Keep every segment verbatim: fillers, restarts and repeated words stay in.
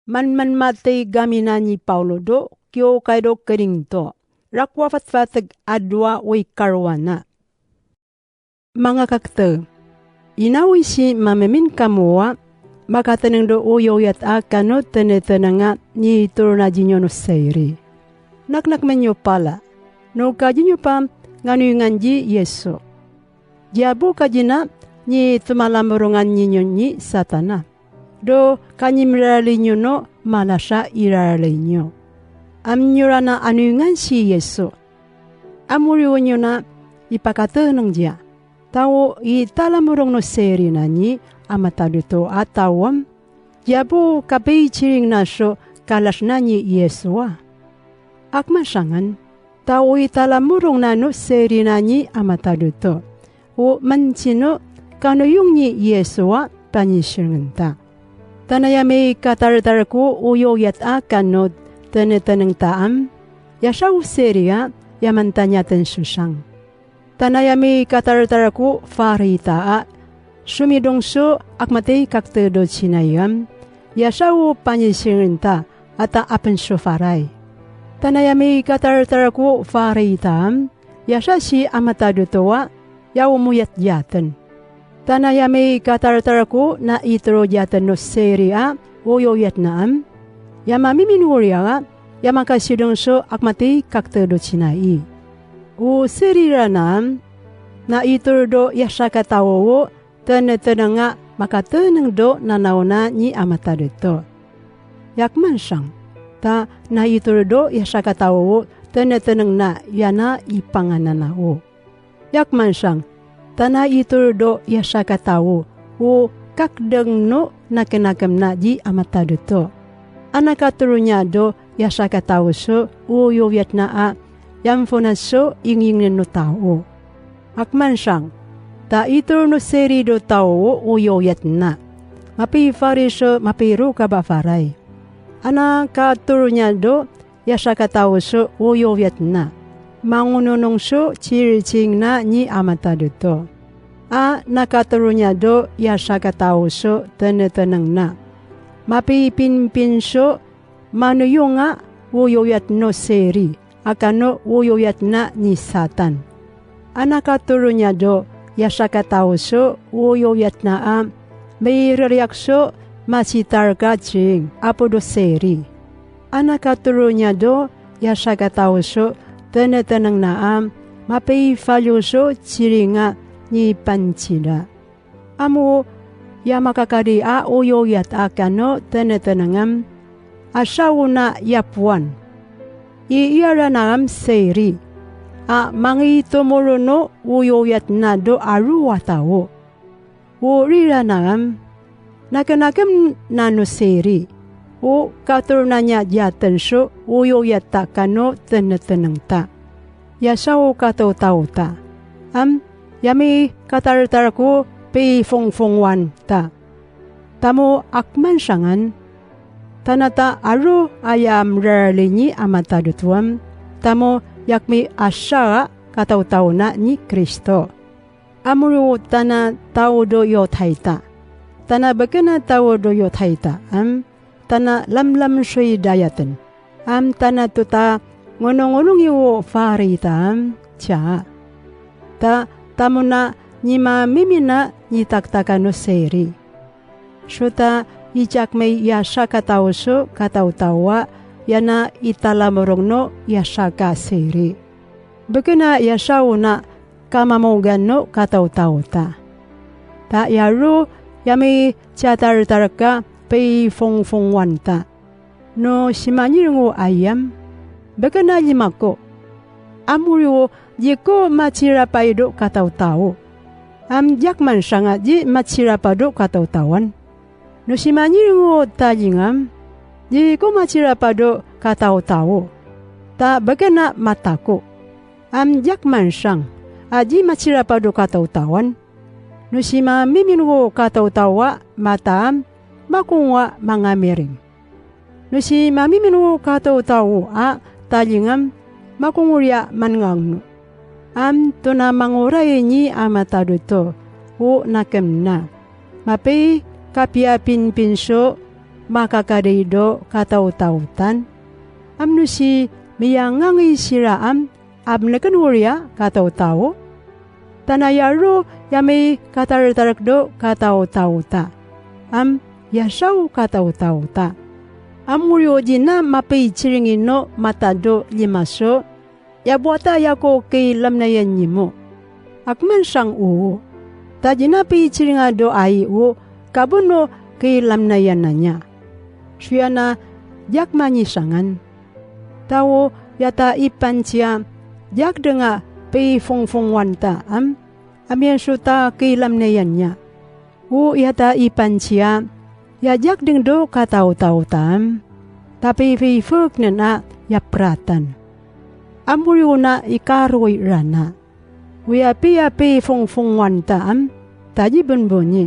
Manmanma te I-Kamina n I-Bauro, Kiokairo Kerinto. Rakua Fatafata atua wei karuana. Manga kakitau. I na witi ma memin kamoa, ma kateneng ro uoiat akana tenetenenga n I-Torona Junior Seiri. Naknak menio bala. Nuka Junior bwa nganuingan Iesu. Diabu kajina ni tumalamorongan Junior ni Satana. Ro kanimrareinio no malatia irareinio. Am Junior na anuingan ti Iesu. Am uriunio na I bakatenengia. Tao I talamorong no Seiri n aia mataduto a tauam. Diabu kabeitiring naso kalatna ni Iesu a. Ak man tangan. Tao I talamorong nano Seiri n aia mataduto. O man tino kanoiung ni Iesu a bwa ni tiringta. Tanaia mei katartaraku uoiat akana tenetenengta am. Ia tau Seiri a, ia man tania ten tiutang. Tanaia mei katartaraku fareita a. Tumidong tio ak matei kaktedo tinaiam. Ia tau bwa ni tiringta ata aben tio farai. Tanaia mei katartaraku fareita am. Ia tati a mataduto a. Ia umu iat iaten. Tanaia mei katartaraku n aitoro iaten no Seiri a. Uoiat na am. Ia ma mimin uria a. Ia ma katirong tio ak matei kaktedo tinai. O Seiri rana am. N aitoro ro ia tia katauo tenetenenga ma kateneng ro nanaona n aia mataduto. Ia ak man tang. Tao n aitoro ro ia tia katauo tenetenengna ia na I bwangananao. Ia ak man tang. Tao n aitoro ro ia tia katauo. O kakdeng no nakenakem n aia mataduto. A na katorunia ro ia tia katauo tio uoiat na a. Ia mfona tio ingingnen no tauo. Ak man tang. Tao aitoro no Seiri ro tauo uoiat na. Ma bei fariso ma bei ruka bwa farai. A na katorunia ro ia tia katauo tio uoiat na. Ma ngononong tio tiritingna n aia mataduto. A na katorunia ro ia tia katauo tio tenetenengna. Ma bei binbin tio manoiunga uoiat no Seiri. Akana uoiat na ni Satan. A na katorunia ro ia tia katauo tio uoiat na a. Mei rariak tio ma ti tarka tiring. Abo ro Seiri. A na katorunia ro ia tia katauo tio tenetenengna a. Ma bei faliu tio tiringa ni bantira. Am o ia ma kakari a uoiat akana tenetenengam. A tau n aia buan. I iarana am Seiri. A mangei tomoro no uoiat na ro aru a tauo. O rirana am. Nakenakem nano Seiri. O katorunania iaten tio uoiat akana tenetenengta. Ia tau katautauta. Am, ia mei katartaraku bei fongfonguanta. Tamo ak man tangan. Tao n aron aia mrarei n aia mataduto am. Tamo ia kmi a tia katautauna ni Kristo. Am uriu tao n taudo Iotaita. Tao n bukina taudo Iotaita am. Tao n lamlam tio i Taiaten. Am tao n tuta ngonongonong i uofareita am. Tia. Tao tamo n ni mamimina n takataka no Seiri. Tiuta I tiaki mei ia tia katauo tio katautaua, ia n I talamorong no ia tia kaseiri. Bukina ia tau n kamamaukan no katautauta. Tao ia ru ia mei tia tartaraka bei fongfonguanta. No ti mangiringo aiam. Bukina imwako. Am uriu, I ko matiraba iroun katautau. Am I aki man tanga I matiraba iroun katautauan. No ti mangiringo taingam. I ko matiraba iroun katautau. Tao bukina matako. Am I aki man tang. Ao I matiraba iroun katautauan. No ti mamimin uo katautaua mataam, ma ko ngkoa manga miring. No ti mamimin uo katautau ao taingam, ma ko nguria mannganno. Am tao n mangorai n aia mataduto, o nakem na. Ma bei kabiabinbin tio, ma kakarei ro katautautan? Am nuti mia ngangei tiraam, am neken uria katautau? Tana iaro ia mei kataretarak ro katautauta, am ia tau katautauta? Am uri otina ma pei tiringino matan ro limato, ia buata iako kei lamnaian imo? Ak man tiang uu. Tatina pei tiringa ro ai u, kabono kei lamnaian ania. Tiana, iak mani tiangan. Tao, ia ta ibantia, iak ringa pei fongfonguanta, am amien tiuta kei lamnaian ania. U, ia ta ibantia, ia iak ring ro katautauta, am ta pei feifoki nena ia bratan. Am uri una i karoi rana. U, ia bia pei fongfonguanta, am ta i bunbuni.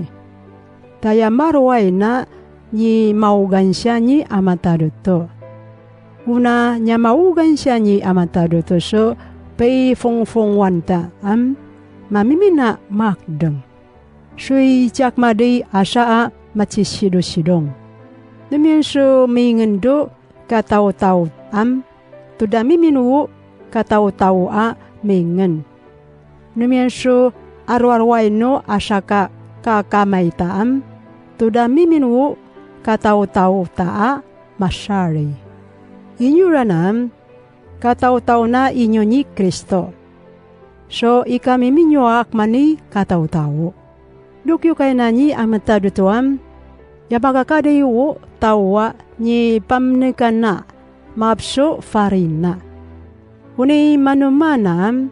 Ta ia maroaina ni maukantia ni amataroto. Una ni a maukantia ni amataroto, tio, pei fongfonguanta, am ma mimina mwaak ring. Tioi tiak marei a tia a matitirotiro. Numien tio mei ingen ro katautau, am todamimin u katautau a mei ingen. Numien tio aroaroaino a tia kakamaita, am todamimin u katautauta a matiarei. Iniurana, am katautauna i nioni Kristo. Tio, i kamiminio ak mani katautau. Rukio kainan amataroto, am ia ma kakarei u taua ni bamnikana, ma btio farinna. Unei manumana, am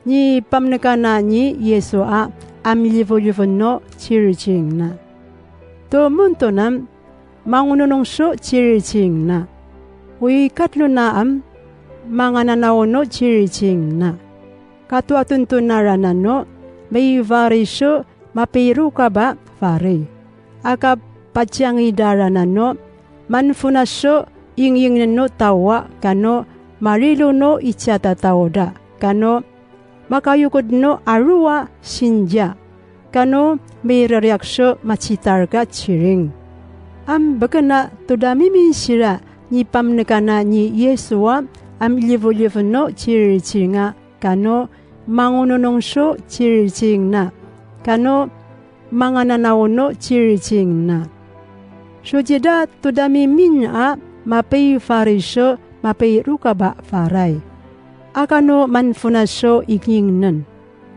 ni bamnikana ni Iesu a am livolivonno tiritingna. To montona, am mangononong tio tiritingna. Ui katluna, am mangananaono tiritingna. Katoa tuntunara nano, mei farei tio ma pei rukaba farei. A kabatiangidara nano, man funa tio ingingin no taua, kano marilu no itiatataora, kano ma kaiukut no arua tintia, kano mei rereak tio ma titarka tiring. Am bekena todamimin tira ni bamnikana ni Iesu a am livolivonno tiritinga, kano mangononong tio tiritingna, kano mangananaono tiritingna. Tiotira todamimin a ma pei farei tio ma pei rukaba farai. A kano man funa tio ingingin.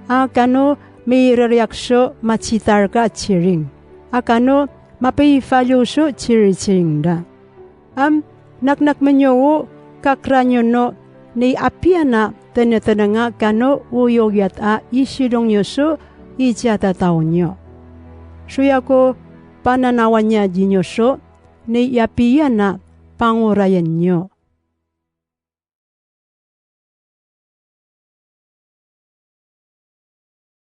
A kano mei rereak tio ma titarka tiring. A kano ma pei faliu tio tiritingra. Am naknakmenio u kakranio no nei abiana tenetenenga, kano uioiat a itirongio tio itiatataonio. Tiuiako bananawania inio tio nei abiana bangoraianio.